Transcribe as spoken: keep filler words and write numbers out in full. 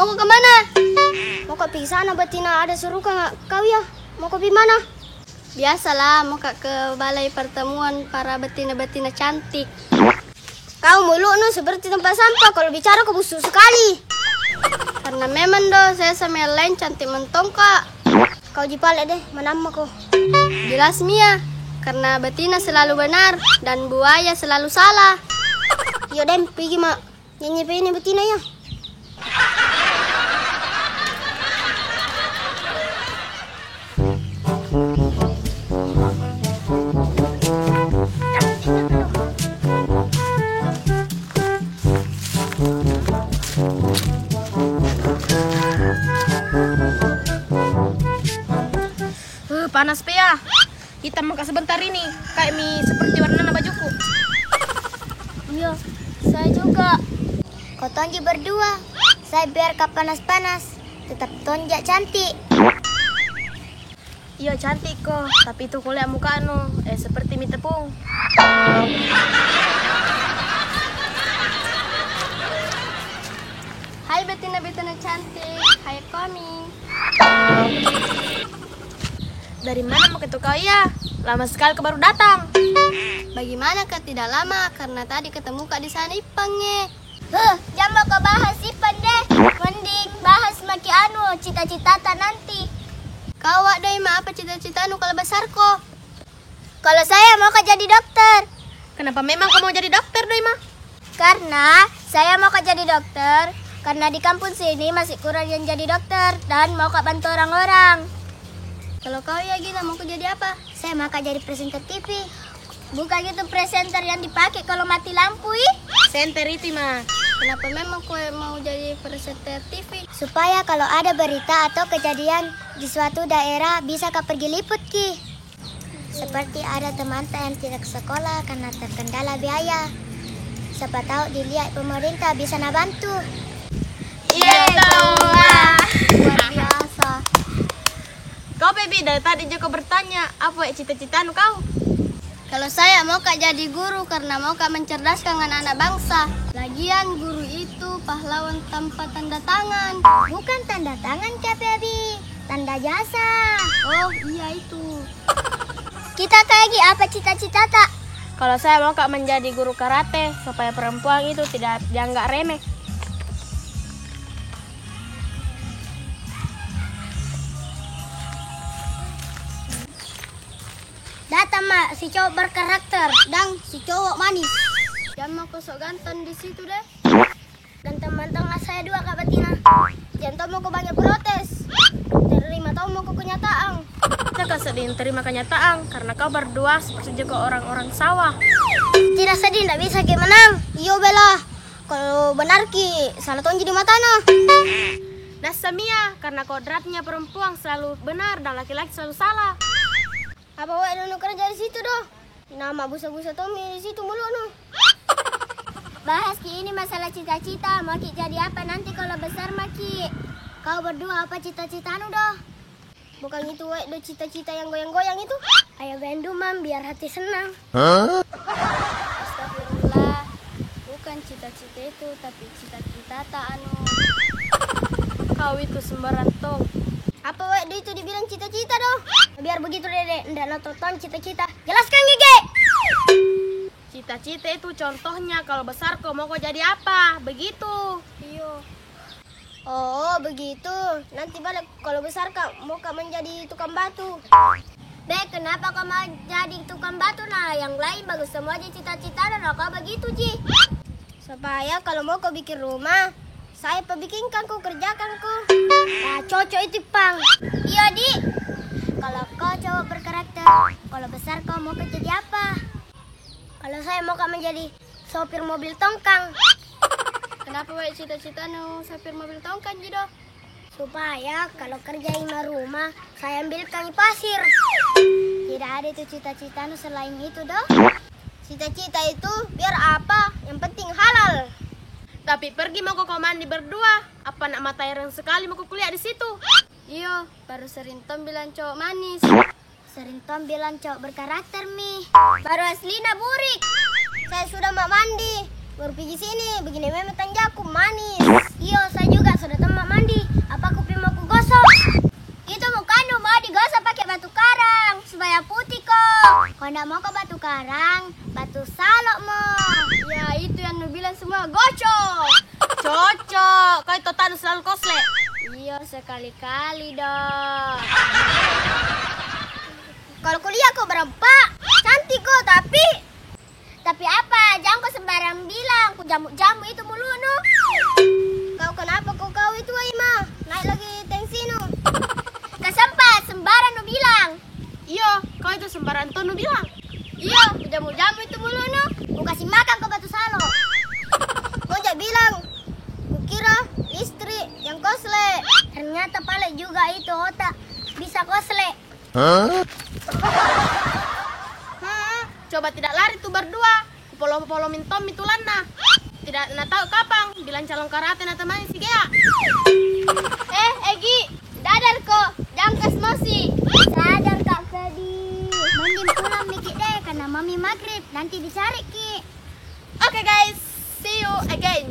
Moko ke mana? Moko pi sana betina ada suruh ka kau ya. Moko pi mana? Biasalah, moko ke balai pertemuan para betina-betina cantik. Kau mulutmu seperti tempat sampah, kalau bicara kau busuk sekali. Karena memang do, saya sama yang lain cantik mentong, Kak. Kau ji pale deh, menamma ko. Jelas Mia, karena betina selalu benar dan buaya selalu salah. Iyo deh, pigi ma. Nyanyi pe ini betina ya. Eh, panas pe ya. Hitam maka sebentar ini. Kayak mi seperti warnana bajuku. Iya, saya juga. Ko tonji berdua. Saya biar ka panas-panas, tetap tonja cantik. Iyo, cantik ko, tapi itu kuliah mukanu, eh, seperti mi tepung. Hai betina-betina cantik, hai coming. Dari mana mako itu kau iya? Lama sekali kau baru datang. Bagaimana kau tidak lama? Karena tadi ketemu kau di sana Ipang, eh. Huh, jangan mako bahas Ipang deh. Mending bahas maki anu, cita-citata nanti. Kau, Wak Doima, apa cita-citanu kalau besar ko? Kalau saya mau ka jadi dokter. Kenapa memang kau mau jadi dokter, Doima? Karena saya mau ka jadi dokter, karena di kampung sini masih kurang yang jadi dokter dan mau ka bantu orang-orang. Kalau kau iya Gina, mau ka jadi apa? Saya mau ka jadi presenter T V. Bukan itu presenter yang dipakai kalau mati lampu, ih. Senter itu, Ima. Kenapa memang kau mau jadi presenter T V? Supaya kalau ada berita atau kejadian di suatu daerah, bisa ka pergi liput ki. Seperti ada temanta yang tidak sekolah karena terkendala biaya. Siapa tahu dilihat pemerintah bisa na bantu. Iya, toh, Wak. Luar biasa. Kau, Pebi, dari tadi jako bertanya, apa cita-citanu kau? Kalau saya mau ka jadi guru karena mau ka mencerdaskan anak-anak bangsa. Lagian guru itu pahlawan tanpa tanda tangan. Bukan tanda tangan ka, Pebi. Tanda jasa. Oh, iya itu. Kita ka Egi, apa cita-citata? Kalau saya mau ka menjadi guru karate supaya perempuan itu tidak dianggap remeh. Datang ma si cowok berkarakter dan si cowok manis. Jangan mako sok ganteng di situ deh. Ganteng-ganteng lah saya dua, Kak Betina. Jangan tau mako banyak protes. Terima tau mako kenyataan. Kita ka sedih terima kenyataan karena kau berdua seperti juga orang-orang sawah. Tidak sedih, ndak bisa ki menang. Iyo, Bella. Kalau benar ki, salah tonji di matana. Dasar Mia, karena kodratnya perempuan selalu benar dan laki-laki selalu salah. Apa wek nu kerja di situ doh? Nama busa-busa tommi di situ mulutnu. Bahas ki ini masalah cita-cita, mau ki jadi apa nanti kalau besar maki? Kau berdua apa cita-citanu doh? Bukan itu wek do cita-cita yang goyang-goyang itu? Ayo goyang dumam biar hati senang. Hah? Astagfirullah. Bukan cita-cita itu, tapi cita-citata anu. Kau itu sembarang tong. Apa wek do itu dibilang cita-cita doh? Biar begitu deh, dek. Ndak na tau tong cita-cita. Jelaskan, Gege. Cita-cita itu contohnya kalau besar ko mau ko jadi apa, begitu. Iyo. Oh, begitu. Nanti balik kalau besar ka, mau ka menjadi tukang batu. Be, kenapa kau mau jadi tukang batu? Nah, yang lain bagus semua aja cita-cita dan kau begitu ji. Supaya kalau mau ko bikin rumah, saya pebikinkan ko, kerjakan ko. Nah, cocok itu, Pang. Iya, Di. Kalau kau cowok berkarakter, kalau besar kau mau ko jadi apa? Kalau saya mau ka menjadi sopir mobil tongkang. Kenapa wek cita-citanu sopir mobil tongkang ji doh? Supaya kalau kerja ima rumah, saya ambilkan i pasir. Tidak ada itu cita-citanu selain itu doh. Cita-cita itu biar apa, yang penting halal. Tapi pergi mako ko mandi berdua, apa nak mata ireng sekali mako kuliah di situ? Iyo, baru sering tong bilang cowok manis. Sering tong bilang cowok berkarakter mi. Baru aslina burik. Saya sudah mak mandi. Baru pigi sini, begini memang tanjaku manis. Iyo, saya juga sudah tong mak Ndak mau ko batu karang, batu salok mo. Ya, itu yang nu bilang semua gocok. Cocok. Kau itu tanu selalu kosle. Iyo, sekali-kali dong. Kalau kuliah ko berempat, cantik ko, tapi, tapi apa? Jangan ko sembarang bilang, ku jamu-jamu itu mulutnu. Kau kenapa ko kau itu, Ima? Naik lagi tensinu. Kasempat, sembarang nu bilang. Iyo, kau itu sembarang to nu bilang. Iyo, ku jamu-jamu itu mulutnu. Ku kasih makan ko batu salok. Kau jak bilang, ku kira listrik yang kosle. Ternyata pale juga itu otak bisa kosle. Hah? Hmm, coba tidak lari tu berdua. Kupolom-polomin tommi tulanna. Tidak na tau kapang bilang calon karate na temani si Gea. Eh, Egi, sadar ko, jangkas mosi. Sadar, Kak Feby. Mending pulang miki deh, karena mami maghrib, nanti dicari ki. Oke, guys, see you again.